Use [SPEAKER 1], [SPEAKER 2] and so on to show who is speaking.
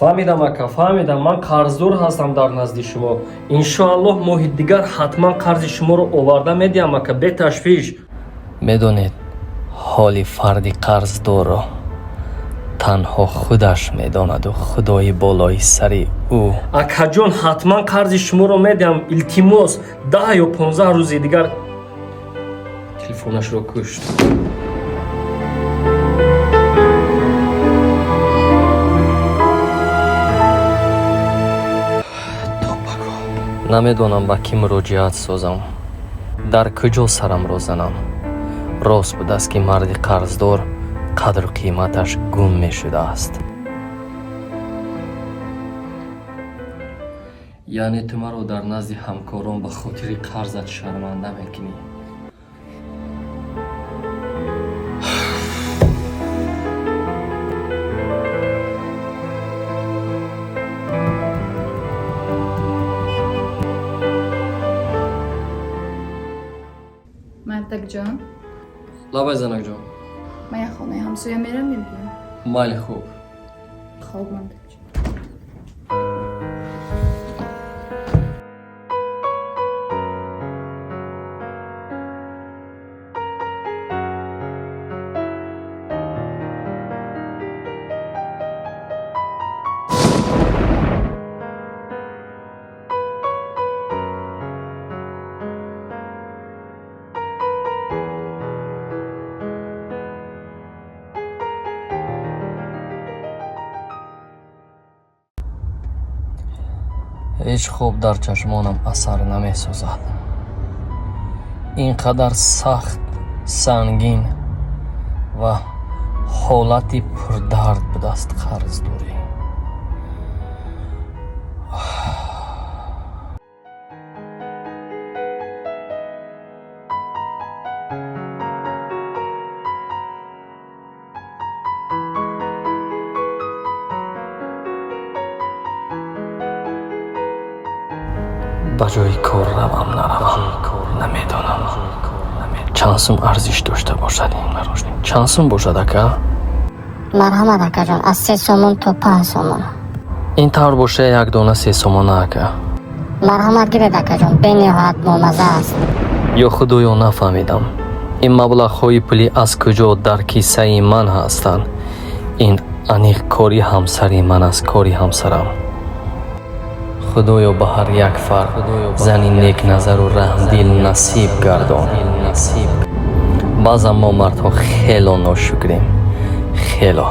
[SPEAKER 1] Фаҳмидам, ака, фаҳмидам. Ман қарздор ҳастам дар назди шумо. Иншоаллоҳ, моҳи дигар ҳатман қарзи шуморо оварда медиҳам, ака, беташвиш. Медонед, ҳоли фарди қарздорро танҳо худаш медонаду худои болои сари ӯ. Акаҷон, ҳатман қарзи шуморо медиҳам. Илтимос, 10 ё 15 рӯзи дигар. Телефонашро кушт. Намедонам, ба кӣ муроҷиат созам, дар куҷо сарамро занам. Рост будааст, ки марди қарздор қадру қиматаш гум мешудааст. Яъне ту маро дар назди ҳамкорон ба хотири қарзат шарманда мекунӣ?
[SPEAKER 2] Мардакҷон.
[SPEAKER 1] Лабай, занакҷон.
[SPEAKER 2] Ман як хонаи ҳамсоя мерам, мебиём.
[SPEAKER 1] Майли, хуб.
[SPEAKER 2] Хоб, мардакҷон.
[SPEAKER 1] Ҳеҷ хоб дар чашмонам асар намесозад. Ин қадар сахт, сангин ва ҳолати пурдард будааст қарздорӣ. Ба ҷои кор равам, наравам, намедонам. Чанд сум арзиш дошта бошад ин? Чанд сум бошад, ака?
[SPEAKER 3] Марҳамат, акаҷон, аз 3 сомон то 5 сомон.
[SPEAKER 1] Ин тавр боша, як дона 3 сомона, ака.
[SPEAKER 3] Марҳамат, гиред, акаҷон, бениҳоят бомаза аст.
[SPEAKER 1] Ё худоё, нафаҳмидам, ин маблағҳои пулӣ аз куҷо дар киссаи ман ҳастанд. Ин аниқ кори ҳамсари ман аст, кори ҳамсарам. Худоё, ба ҳар як фард зани некназару раҳмдил насиб гардон. Баъзан мо мардҳо хело ношукрем, хело.